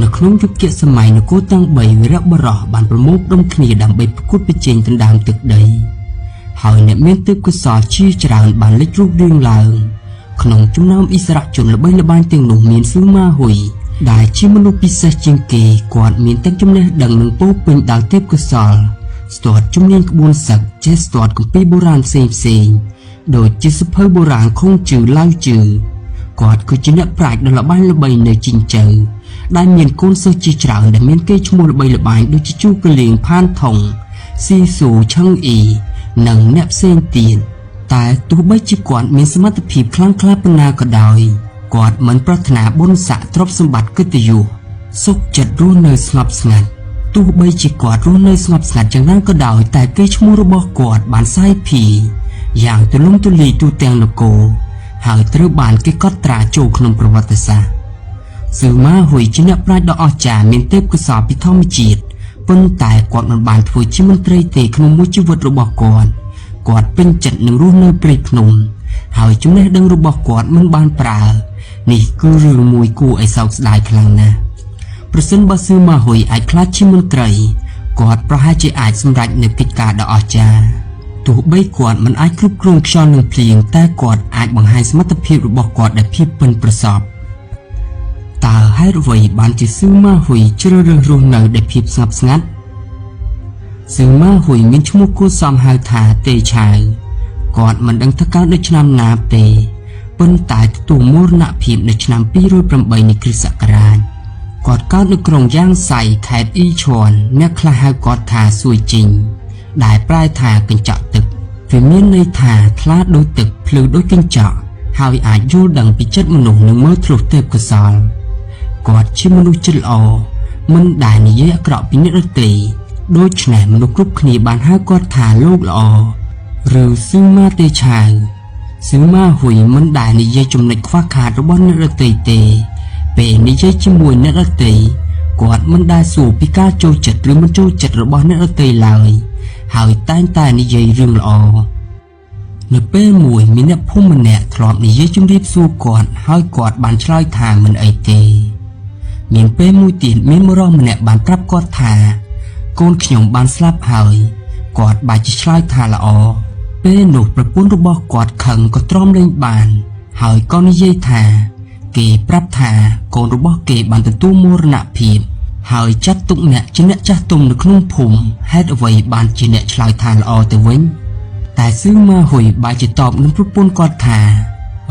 នៅក្នុងយុគសម័យនគរទាំង3វីរបុរសបានប្រមូលផ្ដុំគ្នាដើម្បីប្រកួតប្រជែងដណ្ដើមទឹកដីហើយអ្នកមានទេពកោសល្យជាច្រើនបានលេចរូបរាងឡើងក្នុងចំណោមអិសរាជជនល្បីល្បាញទាំងនោះមានស៊ឺម៉ាហ៊ុយដែលជាមនុស្សពិសេសជាងគេគាត់មានទាំងចំណេះដឹងនិងពោរពេញដោយទេពកោសល្យស្ទាត់ជំនាញក្បួនសឹកចេះស្ទាត់គម្ពីរបុរាណផ្សេងៗដូចជាសៀវភៅបុរាណខុងជឺឡាវជឺគាត់គឺជាអ្នកប្រាជ្ញដ៏ល្បាញល្បីនៅជីងជៅដែលមានកូនសិស្សជាច្រើនដែលមានកេរ្តិ៍ឈ្មោះល្បីល្បាញដូចជាជូកលៀងផានថុងស៊ីស៊ូឆឹងអ៊ីនិងអ្នកផ្សេងទៀតតែទោះបីជាគាត់មានសមត្ថភាពខ្លាំងក្លាប៉ុណ្ណាក៏ដោយគាត់មិនប្រាថ្នាបុណ្យស័ក្តិទ្រព្យសម្បត្តិកិត្តិយសសុខចិត្តរស់នៅស្ងប់ស្ងាត់ទោះបីជាគាត់រស់នៅស្ងប់ស្ងាត់យ៉ាងណាក៏ដោយតែកេរ្តិ៍ឈ្មោះរបស់គាត់បានសាយភាយយ៉ាងទូលំទូលាយទូទាំងនគរហើយត្រូវបានគេកត់ត្រាចូលក្នុងប្រវត្តិសាស្ត្រស៊ឺម៉ាហ៊ុយជាអ្នកប្រាជ្ញដ៏អស្ចារ្យមានទេពកោសល្យពីធម្មជាតិប៉ុន្តែគាត់មិនបានធ្វើជាមន្ត្រីទេក្នុងមួយជីវិតរបស់គាត់គាត់ពេញចិត្តនឹងរស់នៅព្រៃភ្នំហើយចំណេះដឹងរបស់គាត់មិនបានប្រើនេះគឺរឿងមួយគួរឲ្យសោកស្ដាយខ្លាំងណាស់ប្រសិនបើស៊ឺម៉ាហ៊ុយអាចក្លាយជាមន្ត្រីគាត់ប្រហែលជាអាចសម្រេចនូវកិច្ចការដ៏អស្ចារ្យទោះបីគាត់មិនអាចគ្រប់គ្រងខ្យល់នឹងភ្លៀងតែគាត់អាចបង្ហាញសមត្ថភាពរបស់គាត់ដោយភាពប៉ិនប្រសប់តើហេតុអ្វីបានជាស៊ឺម៉ាហ៊ុយជ្រើសរើសរស់នៅដោយភាពស្ងប់ស្ងាត់ស៊ឺម៉ាហ៊ុយមានឈ្មោះគួរសមហៅថាតេឆាវគាត់មិនដឹងថាកើតនៅឆ្នាំណាទេប៉ុន្តែទទួលមរណភាពនៅឆ្នាំ208នៃគ្រិស្តសករាជគាត់កើតនៅក្រុងយ៉ាងសៃខេត្តអ៊ីឈួនអ្នកខ្លះហៅគាត់ថាសួយជីងដែលប្រែថាកញ្ចក់ទឹកវាមានន័យថាថ្លាដូចទឹកភ្លឺដូចកញ្ចក់ហើយអាចយល់ដឹងពីចិត្តមនុស្សនិងមើលធ្លុះទេពកោសល្យគាត់ជាមនុស្សចិត្តល្អមិនដែលនិយាយអាក្រក់ពីអ្នកដទៃដូច្នេះមនុស្សគ្រប់គ្នាបានហៅគាត់ថាលោកល្អឬស៊ឺម៉ាតេឆាវស៊ឺម៉ាហ៊ុយមិនដែលនិយាយចំណុចខ្វះខាតរបស់អ្នកដទៃទេពេលនិយាយជាមួយអ្នកដទៃគាត់មិនដែលសួរពីការចូលចិត្តឬមិនចូលចិត្តរបស់អ្នកដទៃឡើយហើយតែងតែនិយាយរឿងល្អនៅពេលមួយមានអ្នកភូមិម្នាក់ធ្លាប់និយាយជម្រាបសួរគាត់ហើយគាត់បានឆ្លើយថាមិនអីទេមានពេលមួយទៀតមានបុរសម្នាក់បានប្រាប់គាត់ថាកូនខ្ញុំបានស្លាប់ហើយគាត់បែរជាឆ្លើយថាល្អពេលនោះប្រពន្ធរបស់គាត់ខឹងក៏ទ្រាំលែងបានហើយក៏និយាយថាគេប្រាប់ថាកូនរបស់គេបានទទួលមរណភាពហើយចាត់ទុកអ្នកជាអ្នកចាស់ទុំនៅក្នុងភូមិហេតុអ្វីបានជាអ្នកឆ្លើយថាល្អទៅវិញតែស៊ឺម៉ាហ៊ុយបែរជាតបនឹងប្រពន្ធគាត់ថា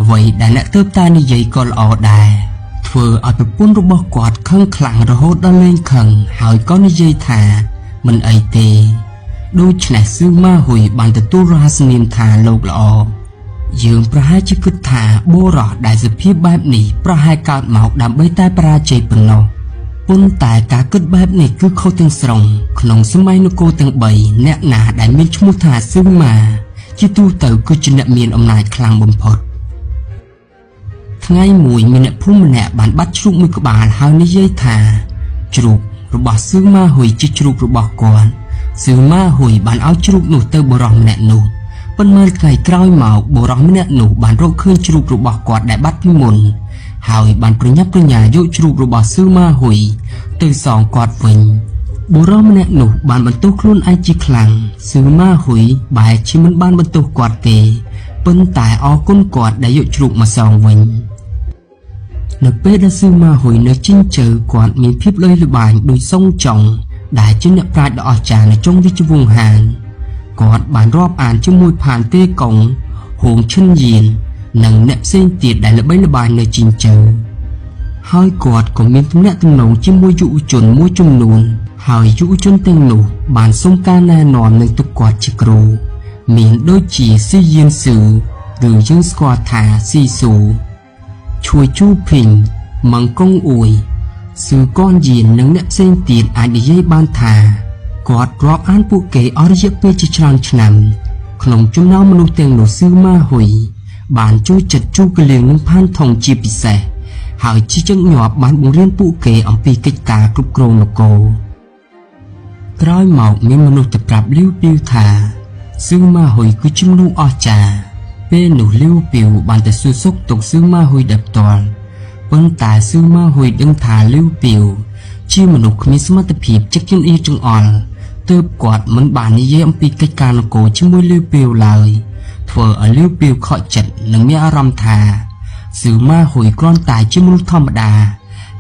អ្វីដែលអ្នកទើបតែនិយាយក៏ល្អដែរធ្វើឲ្យប្រពន្ធរបស់គាត់ខឹងខ្លាំងរហូតដល់លែងខឹងហើយក៏និយាយថាមិនអីទេដូច្នេះស៊ឺម៉ាហ៊ុយបានទទួលរហស្សនាមថាលោកល្អយើងប្រហែលជាគិតថាបុរសដែលសភាពបែបនេះប្រហែលកើតមកដើម្បីតែបរាជ័យប៉ុណ្ណោះប៉ុន្តែការគិតបែបនេះគឺខុសទាំងស្រុងក្នុងសម័យនគរទាំង3អ្នកណាដែលមានឈ្មោះថាស៊ឺម៉ាជាទូទៅគឺជាអ្នកមានអំណាចខ្លាំងបំផុតថ្ងៃមួយមានអ្នកភូមិម្នាក់បានបាត់ជ្រូកមួយក្បាលហើយនិយាយថាជ្រូករបស់ស៊ឺម៉ាហ៊ុយជាជ្រូករបស់គាត់ស៊ឺម៉ាហ៊ុយបានឲ្យជ្រូកនោះទៅបុរសម្នាក់នោះប៉ុន្មានថ្ងៃក្រោយមកបុរសម្នាក់នោះបានរកឃើញជ្រូករបស់គាត់ដែលបាត់ពីមុនហើយបានប្រញាប់ប្រញាល់យកជ្រូករបស់ស៊ឺម៉ាហ៊ុយទៅសងគាត់វិញបុរសម្នាក់នោះបានបន្ទោសខ្លួនឯងជាខ្លាំងស៊ឺម៉ាហ៊ុយបែរជាមិនបានបន្ទោសគាត់ទេប៉ុន្តែអរគុណគាត់ដែលយកជ្រូកមកសងវិញនៅពេលដែលស៊ឺម៉ាហ៊ុយនៅជីងជើគាត់មានភាពល្បីល្បាញដូចសុងចុងដែលជាអ្នកប្រាជ្ញដ៏អស្ចារ្យនៅចុងរាជវង្សហានគាត់បានរាប់អានជាមួយផានទេកុងហួងឈិនយាននិងអ្នកផ្សេងទៀតដែលល្បីល្បាញនៅជីងជើហើយគាត់ក៏មានទំនាក់ទំនងជាមួយយុវជនមួយចំនួនហើយយុវជនទាំងនោះបានសុំការណែនាំនិងទុកគាត់ជាគ្រូមានដូចជាស៊ីយានស៊ឺឬយើងស្គាល់ថាស៊ីស៊ូឈួយជូភីងម៉ងកុងអួយស៊ឺកនយាននិងអ្នកផ្សេងទៀតអាចនិយាយបានថាគាត់រាប់អានពួកគេអស់រយៈពេលជាច្រើនឆ្នាំក្នុងចំណោមមនុស្សទាំងនោះស៊ឺម៉ាហ៊ុយបានចូលចិត្តជូកលៀងនិងផានថុងជាពិសេសហើយជាញឹកញាប់បានបង្រៀនពួកគេអំពីកិច្ចការគ្រប់គ្រងនគរក្រោយមកមានមនុស្សទៅប្រាប់លាវពីវថាស៊ឺម៉ាហ៊ុយគឺជាមនុស្សអស្ចារ្យពេលនោះលាវពីវបានទៅសួរសុខទុក្ខស៊ឺម៉ាហ៊ុយដោយផ្ទាល់ប៉ុ ប៉ុន្តែស៊ឺម៉ាហ៊ុយដឹងថាលាវពាវជាមនុស្សគ្មានសមត្ថភាពចិត្តចង្អៀចង្អល់ទើបគាត់មិនបាននិយាយអំពីកិច្ចការនគរជាមួយលាវពាវឡើយធ្វើឲ្យលាវពាវខកចិត្តនិងមានអារម្មណ៍ថាស៊ឺម៉ាហ៊ុយគ្រាន់តែជាមនុស្សធម្មតា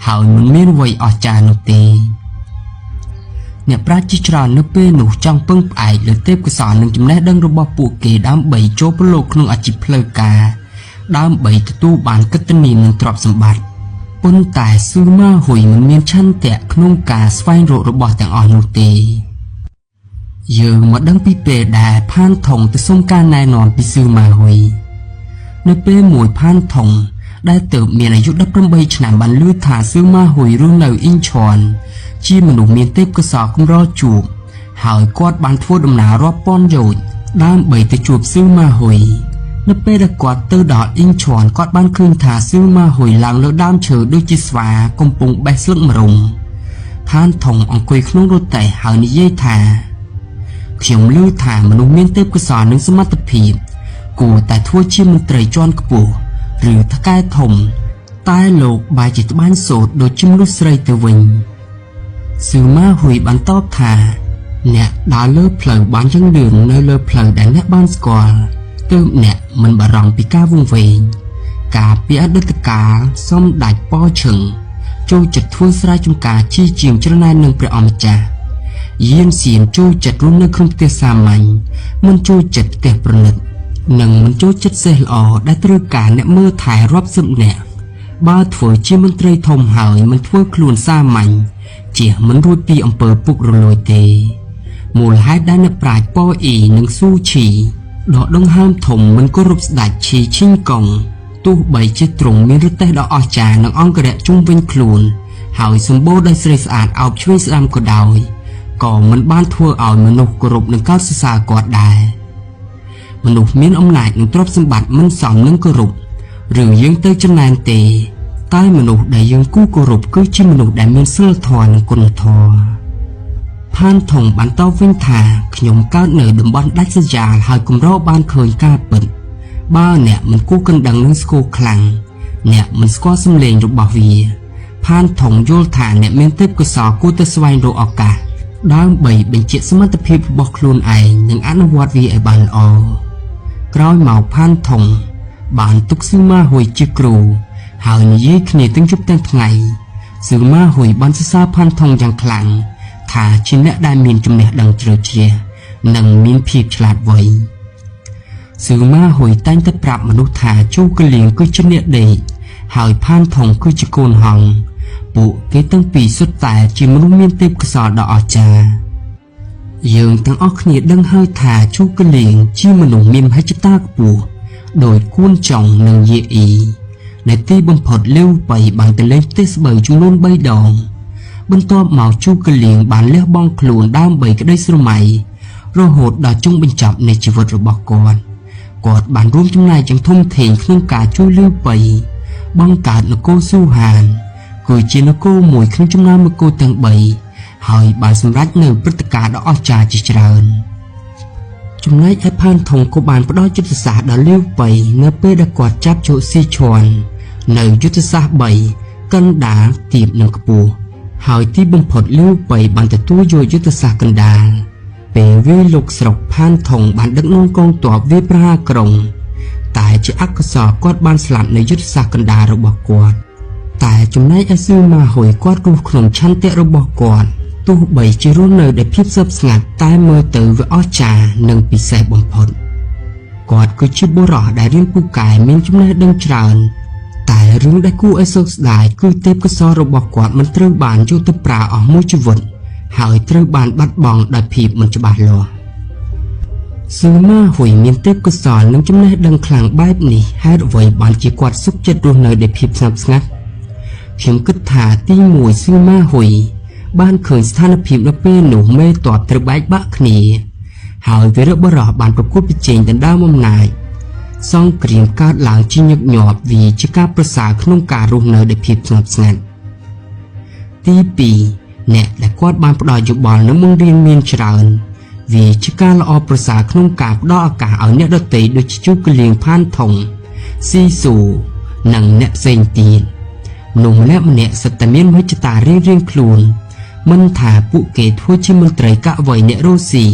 ហើយមិនមានអ្វីអស្ចារ្យនោះទេអ្នកប្រាជ្ញជាច្រើននៅពេលនោះចង់ពឹងផ្អែកលើទេពកោសល្យនិងចំណេះដឹងរបស់ពួកគេដើម្បីចូលប្រឡូកក្នុងអាជីពផ្លូវការដើម្បីទទួលបានកិត្តិនាមនិងទ្រព្យសម្បត្តិប៉ុន្តែស៊ឺម៉ាហ៊ុយមិនមានឆន្ទៈក្នុងការស្វែងរករបស់ទាំងអស់នោះទេយើងមកដឹងពីពេលដែលផានថុងទៅសុំការណែនាំពីស៊ឺម៉ាហ៊ុយនៅពេលមួយផានថុងដែលទើបមានអាយុ18ឆ្នាំបានឮថាស៊ឺម៉ាហ៊ុយរស់នៅអ៊ីងឆន់ជាមនុស្សមានទេពកោសល្យកម្រជួបហើយគាត់បានធ្វើដំណើររាប់ពាន់យោជន៍ដើម្បីទៅជួបស៊ឺម៉ាហ៊ុយនៅពេលដែលគាត់ទៅដល់អ៊ីងឆន់គាត់បានឃើញថាស៊ឺម៉ាហ៊ុយឡើងលើដើមឈើដូចជាស្វាកំពុងបេះស្លឹកម្រុំផានថុងអង្គុយក្នុងរទេះហើយនិយាយថាខ្ញុំឮថាមនុស្សមានទេពកោសល្យនិងសមត្ថភាពគួរតែធ្វើជាមន្ត្រីជាន់ខ្ពស់ឬថៅកែធំតែលោកបែរជាត្បាញសូត្រដូចជាមនុស្សស្រីទៅវិញស៊ឺម៉ាហ៊ុយបានតបថាអ្នកដើរលើផ្លូវបានយ៉ាងលឿននៅលើផ្លូវដែលអ្នកបានស្គាល់ទើបអ្នកមិនបារម្ភពីការវង្វេងកាលពីអតីតកាលសម្ដេចប៉ឈឹងចូលចិត្តធ្វើស្រែចម្ការជាជាងច្រណែននឹងព្រះអម្ចាស់យានសៀនចូលចិត្តរស់នៅក្នុងផ្ទះសាមញ្ញមិនចូលចិត្តផ្ទះប្រណិតនិងមិនចូលចិត្តសេះល្អដែលត្រូវការអ្នកមើលថែរាប់សិបនាក់បើធ្វើជាមន្ត្រីធំហើយមិនធ្វើខ្លួនសាមញ្ញជៀសមិនរួចពីអំពើពុករលួយទេមូលហេតុដែលអ្នកប្រាជ្ញប៉អ៊ីនិងស៊ូឈីដកដង្ហើមធំមិនគោរពស្ដេចឈីឈីងកុងទោះបីជាទ្រង់មានរទេះដ៏អស្ចារ្យនិងអង្គរក្សជុំវិញខ្លួនហើយសម្បូរដោយស្រីស្អាតអោបឆ្វេងស្ដាំក៏ដោយក៏មិនបានធ្វើឲ្យមនុស្សគោរពនិងកោតសរសើរគាត់ដែរមនុស្សមានអំណាចនិងទ្រព្យសម្បត្តិមិនសមនឹងគោរពឬយើងទៅចំណែនទេតែមនុស្សដែលយើងគួរគោរពគឺជាមនុស្សដែលមានសីលធម៌និងគុណធម៌ផានថុងបានតបវិញថាខ្ញុំកើតនៅតំបន់ដាច់ស្រយាលហើយកម្របានឃើញការពិតបើអ្នកមិនគូកណ្ដឹងនឹងស្គរខ្លាំងអ្នកមិនស្គាល់សម្លេងរបស់វាផានថុងយល់ថាអ្នកមានទេពកោសល្យគួរតែស្វែងរកឱកាសដើម្បីបញ្ជាក់សមត្ថភាពរបស់ខ្លួនឯងនិងអនុវត្តវាឲ្យបានល្អក្រោយមកផានថុងបានទុកស៊ឺម៉ាហ៊ុយជាគ្រូហើយនិយាយគ្នាទាំងយប់ទាំងថ្ងៃស៊ឺម៉ាហ៊ុយបានសរសើរផានថុងយ៉ាងខ្លាំងថាជាអ្នកដែលមានចំណេះដឹងជ្រៅជ្រះនិងមានភាពឆ្លាតវៃស៊ឺម៉ាហ៊ុយតែងតែប្រាប់មនុស្សថាជូកលៀងគឺជាអ្នកដេកហើយផានថុងគឺជាកូនហង្សពួកគេទាំងពីរសុទ្ធតែជាមនុស្សមានទេពកោសល្យដ៏អស្ចារ្យយើងទាំងអស់គ្នាដឹងហើយថាជូកលៀងជាមនុស្សមានមហិច្ឆតាខ្ពស់ដោយគួនចុងនិងយាអ៊ីនៅទីបំផុតលាវប៉ៃបានទៅលេងផ្ទះស្បូវចំនួន3ដងបន្ទាប់មកជូកលៀងបានលះបង់ខ្លួនដើម្បីក្តីស្រមៃរហូតដល់ចុងបញ្ចប់នៃជីវិតរបស់គាត់គាត់បានរួមចំណែកយ៉ាងធំធេងក្នុងការជួយលាវប៉ៃបង្កើតនគរស៊ូហានគឺជានគរមួយក្នុងចំណោមនគរទាំង3ហើយបានសម្រេចនៅព្រឹត្តិការណ៍ដ៏អស្ចារ្យជាច្រើនចំណែកឯផានថុងក៏បានផ្ដល់យុទ្ធសាស្ត្រដល់លាវប៉ៃនៅពេលដែលគាត់ចាប់យកស៊ីឈួននៅយុទ្ធសាស្ត្រ3កណ្ដាលទាបនិងខ្ពស់ហើយទីបំផុតលាវប៉ៃបានទទួលយកយុទ្ធសាស្ត្រកណ្ដាលពេលវាយលុកស្រុកផានថុងបានដឹកនាំកងទ័ពវាយប្រហារក្រុងតែជាអកុសលគាត់បានស្លាប់នៅយុទ្ធសាស្ត្រកណ្ដាលរបស់គាត់តែចំណែកឯស៊ឺម៉ាហ៊ុយគាត់រស់ក្នុងឆន្ទៈរបស់គាត់ទោះបីជារស់នៅដោយភាពស្ងប់ស្ងាត់តែមើលទៅវាអស្ចារ្យនិងពិសេសបំផុតគាត់គឺជាបុរសដែលរៀនពូកែមានចំណេះដឹងច្រើនតែរឿងដែលគួរឲ្យសោកស្ដាយគឺទេពកោសល្យរបស់គាត់មិនត្រូវបានយកទៅប្រើអស់មួយជីវិតហើយត្រូវបានបាត់បង់ដោយភាពមិនច្បាស់លាស់ស៊ឺម៉ាហ៊ុយមានទេពកោសល្យនិងចំណេះដឹងខ្លាំងបែបនេះហេតុអ្វីបានជាគាត់សុខចិត្តរស់នៅដោយភាពស្ងប់ស្ងាត់ខ្ញុំគិតថាទី1ស៊ឺម៉ាហ៊ុយបានឃើញស្ថានភាពនៅពេលនោះមេតបត្រូវបែកបាក់គ្នាហើយវីរបុរសបានប្រកួតប្រជែងដណ្ដើមអំណាចសង្គ្រាមកើតឡើងជាញឹកញាប់វាជាការប្រសើរក្នុងការរស់នៅដោយភាពស្ងប់ស្ងាត់ទី2អ្នកដែលគាត់បានផ្ដល់យោបល់និងបង្រៀនមានច្រើនវាជាការល្អប្រសើរក្នុងការផ្ដល់ឱកាសឲ្យអ្នកដទៃដូចជាជូកលៀងផានថុងស៊ីស៊ូនិងអ្នកផ្សេងទៀត មនុស្សម្នាក់ម្នាក់សុទ្ធតែមានមហិច្ឆតារៀងៗខ្លួនមិនថាពួកគេធ្វើជាមន្ត្រីកវីអ្នករស់ស៊ី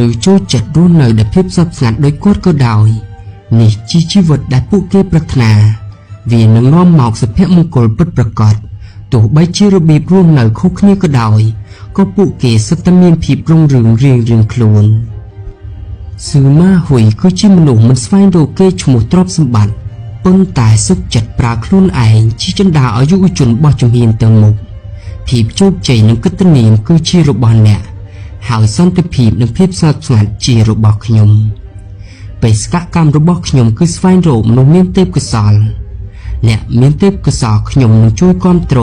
ឬចូលចិត្តរស់នៅដោយភាពស្ងប់ស្ងាត់ដោយគាត់ក៏ដោយនេះជាជីវិតដែលពួកគេប្រាថ្នាវានឹងនាំមកសុភមង្គលពិតប្រាកដទោះបីជារបៀបរស់នៅខុសគ្នាក៏ដោយក៏ពួកគេសុទ្ធតែមានភាពរុងរឿងរៀងៗខ្លួនស៊ឺម៉ាហ៊ុយគឺជាមនុស្សមិនស្វែងរកគេឈ្មោះទ្រព្យសម្បត្តិប៉ុន្តែសុខចិត្តប្រើខ្លួនឯងជាចិន្តាឲ្យយុវជនបោះជំហានទៅមុខភាពជោគជ័យនិងកិត្តិនាមគឺជារបស់អ្នកហើយសន្តិភាពនិងភាពស្ងប់ស្ងាត់ជារបស់ខ្ញុំបេសកកម្មរបស់ខ្ញុំគឺស្វែងរកមនុស្សមានទេពកោសល្យអ្នកមានទេពកោសល្យខ្ញុំនឹងជួយគាំទ្រ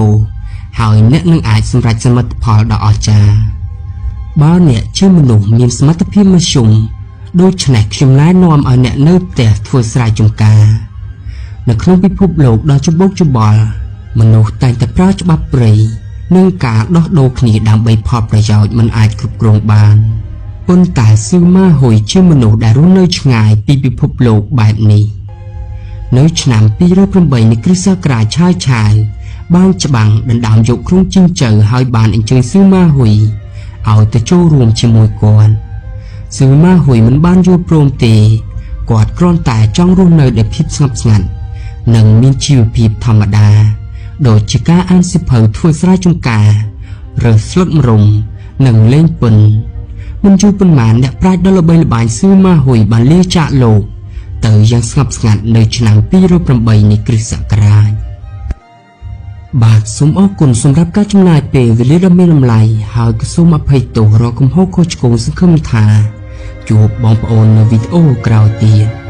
ហើយអ្នកនឹងអាចសម្រេចសមិទ្ធផលដ៏អស្ចារ្យបើអ្នកជាមនុស្សមានសមត្ថភាពមធ្យមដូច្នេះខ្ញុំណែនាំឲ្យអ្នកនៅផ្ទះធ្វើស្រែចម្ការនៅក្នុងពិភពលោកដ៏ច្របូកច្របល់មនុស្សតែងតែប្រើច្បាប់ព្រៃនិងការដោះដូរគ្នាដើម្បីផលប្រយោជន៍មិនអាចគ្រប់គ្រងបានប៉ុន្តែស៊ឺម៉ាហ៊ុយជាមនុស្សដែលរស់នៅឆ្ងាយពីពិភពលោកបែបនេះនៅឆ្នាំ208នៃគ្រិស្តសករាជឆាយឆាយបានច្បាំងដណ្ដើមយកក្រុងជីងជៅហើយបានអញ្ជើញស៊ឺម៉ាហ៊ុយឲ្យទៅចូលរួមជាមួយគាត់ស៊ឺម៉ាហ៊ុយមិនបានយល់ព្រមទេគាត់គ្រាន់តែចង់រស់នៅដោយភាពស្ងប់ស្ងាត់និងមានជីវភាពធម្មតាដូចជាការអានសៀវភៅធ្វើស្រែចម្ការរើសស្លឹកម្រុំនិងលេងពិនមិនយូរប៉ុន្មានអ្នកប្រាជ្ញដ៏ល្បីល្បាញស៊ឺម៉ាហ៊ុយបានលាចាកលោកទៅយ៉ាងស្ងប់ស្ងាត់នៅឆ្នាំ208នៃគ្រិស្តសករាជបាទសូមអរគុណសម្រាប់ការចំណាយពេលវេលាដ៏មានតម្លៃហើយក៏សូមអភ័យទោសរាល់កំហុសខុសឆ្គងសង្ឃឹមថាជួបបងប្អូននៅវីដេអូក្រោយទៀត។